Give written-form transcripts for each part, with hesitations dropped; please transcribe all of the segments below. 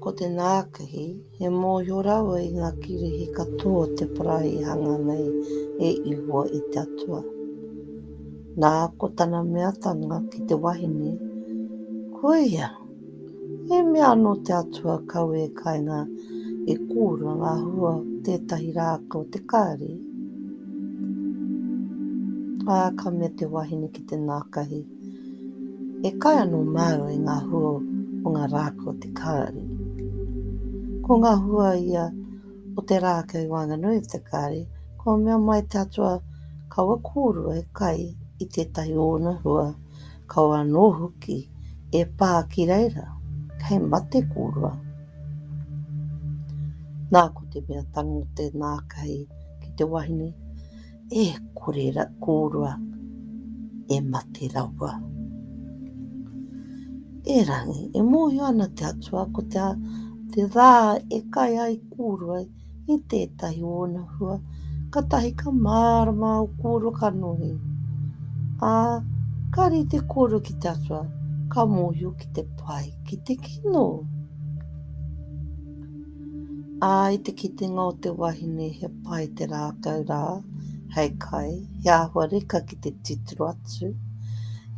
ko te nākahi, he mōhio rawa i ngā kirihi katoa o te parae i hanga nei e Ihowa i te Atua. Nā, ko tana meatanga ki te wahine, Koia! He mea anō te Atua kawe e kainga e kōrua ngā hua o tētahi rākau o te kāri? Ā, ka mea te wahine ki te nākahi, E kai anō māua i ngā hua o ngā rākau o te kāri. Ko ngā hua ia o te rākau i waenganui i te kāri, kua mea mai te Atua, Kaua kōrua e kai i tētahi o ōna hua, kaua anō hoki e pā ki reira, kei mate kōrua. Nā, ko te mea tango te nākahi ki te wahine, E kore kōrua e mate rawa. Erangi, e mōhio ana te Atua ko te, te rā e kai ai kōrua i tētahi o ōna hua, katahi ka mārama ō kōrua kanohi. Ā, ka rite kōrua ki te Atua, ka mōhio ki te pai, ki te kino. Ā, i te kitenga o te wahine he pai te rākau rā hei kai, he āhua reka ki te titiro atu,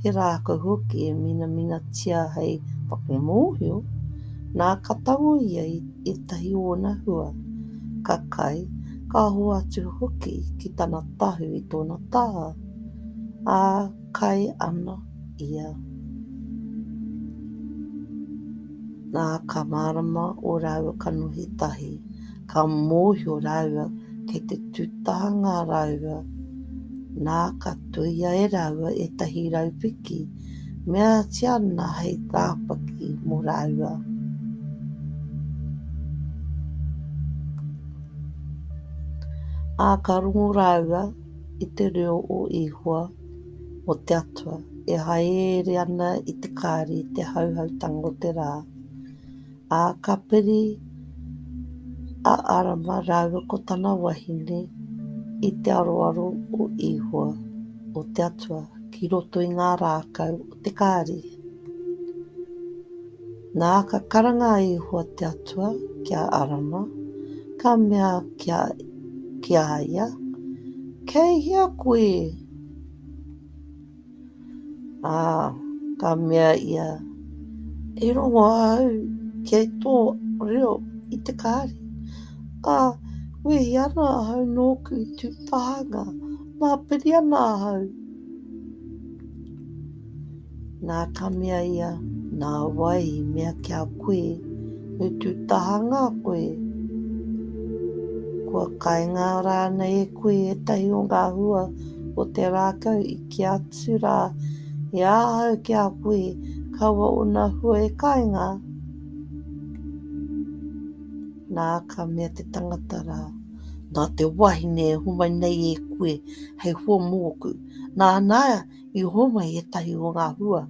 he rākau hoki e minaminatia hei whakamōhio, nā ka tango ia i ētahi o ōna hua, ka kai, ka hoatu hoki ki tana tahu i tōna taha, ā, kai ana ia. Nā, ka mārama ō rāua kanohi tahi, ka mōhio rāua kei te tūtahanga rāua. Nā, ka tuia e rāua ētahi raupiki, meatia ana hei tāpaki mō rāua. Ā, ka rongo rāua i te reo o Ihowa, o te Atua, e haereere ana i te kāri i te hauhautanga o te rā, ā, ka piri a Arama rāua ko tana wahine i te aroaro o Ihowa, o te Atua, ki roto i ngā rākau o te kāri. Nā, ka karanga a Ihowa te Atua ki a Arama, ka mea ki a, ki a ia, Kei hea koe? Ā, ka mea ia, E rongo ahau kei tō reo i te kāri, ā, wehi ana ahau nōku i tū tahanga, nā piri ana ahau. Nā, ka mea ia, Nā wai i mea ki a koe, me tū tahanga koe? Kua kainga rānei e koe ētahi o ngā hua o te rākau i kī atu rā e ahau ki a koe, kaua ōna hua e kainga? Nā, ka mea te tangata rā, Nā te wahine e homai nei e koe hei hua mōku, nāna I homai ētahi o ngā hua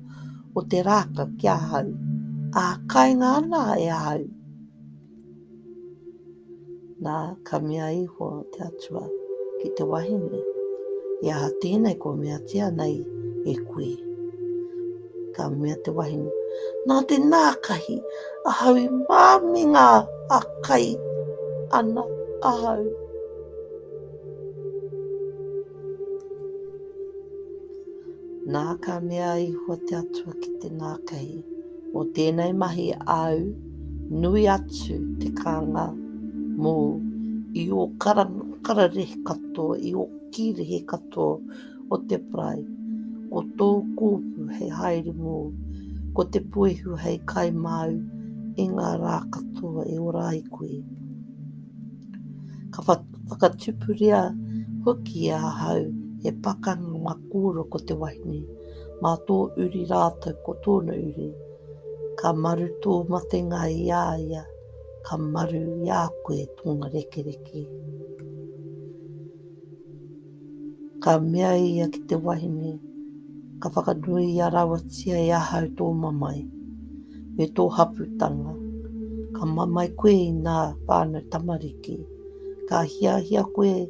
o te rākau ki ahau, ā, kainga ana e ahau. Nā, ka mea iho te Atua ki te wahine, He aha tēnei kua meatia nei e koe? Ka mea te wahine, Nā te nākahi ahau i māminga a kai ana ahau. Nā, ka mea iho te Atua ki te nākahi, Mō tēnei mahi āu, nui atu te kānga mōu i ō kararehe katoa, i ō kīrehe katoa o te parae, ko tōu kōpū hei haere mōu, ko te puehu hei kai māu i ngā rā katoa e ora ai koe. Ka whakatupuria hoki e ahau he pakanga mā kōrua ko te wahine, mā tō uri rātou ko tōna uri. Ka maru tō matenga i a ia, ka maru i a koe tōna rekereke. Ka mea ia ki te wahine, Ka whakanuia rawatia e ahau tō mamae, me tō hapūtanga. Ka mamae koe inā whānau tamariki. Ka hiahia koe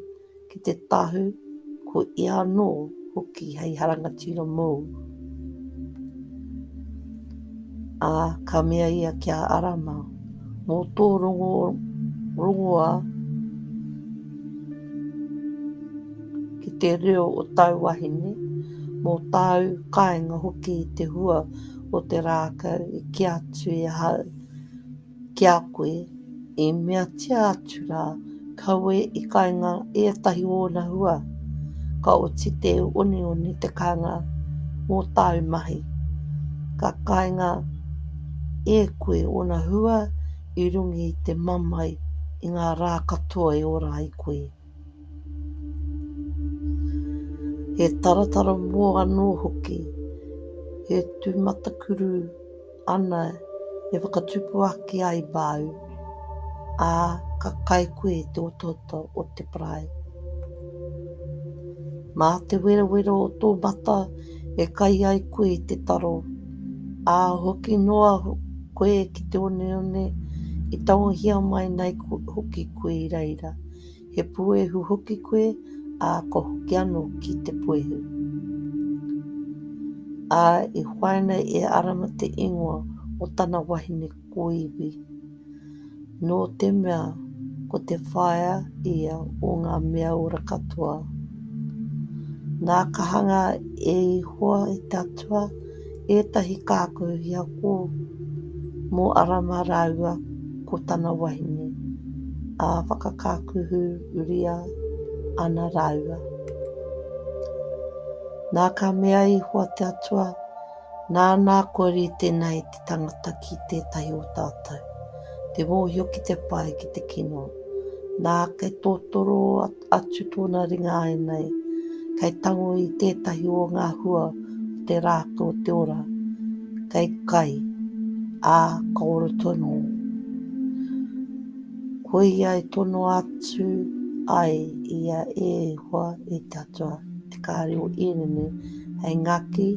ki te tahu, ko ia anō hoki hei rangatira mōu. Ā, ka mea ia ki a Arama. Mō tō rongo, rongoa ki te reo o tāu wahine, mō tāu kāinga hoki i te hua o te rākau i kī atu e ahau ki a koe, i meatia atu rā, kaua i kainga ētahi o ōna hua, ka oti te oneone te kānga mō tāu mahi. Ka kainga e koe ōna hua i runga i te mamae i ngā rā katoa e ora ai koe. He taratara moa anō hoki, he tūmatakuru ana e whakatupu ake ai māu, ā, ka kai koe i te otaota o te parae. Mā te werawera o tō mata e kai ai koe i te taro, ā, hoki noa koe ki te oneone i tangohia mai nei hoki koe i reira. He puehu hoki koe, ā, ka hoki anō ki te puehu. Ā, i huaina e Arama te ingoa o tana wahine kōiwi, nō te mea ko te whaea ia o ngā mea ora katoa. Nā ka hangā e Ihowa e te Atua ētahi kākahu hiako mō Arama rāua ko tana wahine, ā, whakakākuhuria ana rāua. Nā ka mea iho a te Atua, Nāna kua rite nei te tangata ki tētahi o tātou, te mōhio ki te pai, ki te kino. Nā, kei totoro atu tōna ringa āianei, kei tango i tētahi o ngā hua o te rākau o te ora, kei kai, ā, ka ora tonu. Koia i tonoa atu ai ia e Ihowa, e te Atua, te kāri o Ērene, hei ngaki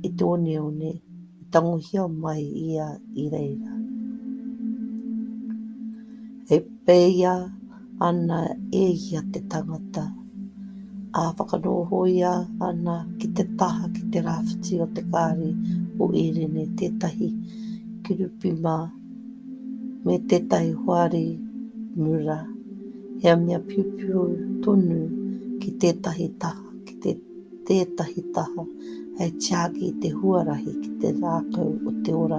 i te oneone i tangohia mai ia i reira. E peia ana e ia te tangata, ā, whakanohoia ana ki te taha ki te rāwhiti o te kāri o Ērene tētahi kerupima me tētahi hoari mura, he mea piupiu tonu ki tētahi taha, ki te tētahi taha hei tiaki i te huarahi ki te rākau o te ora.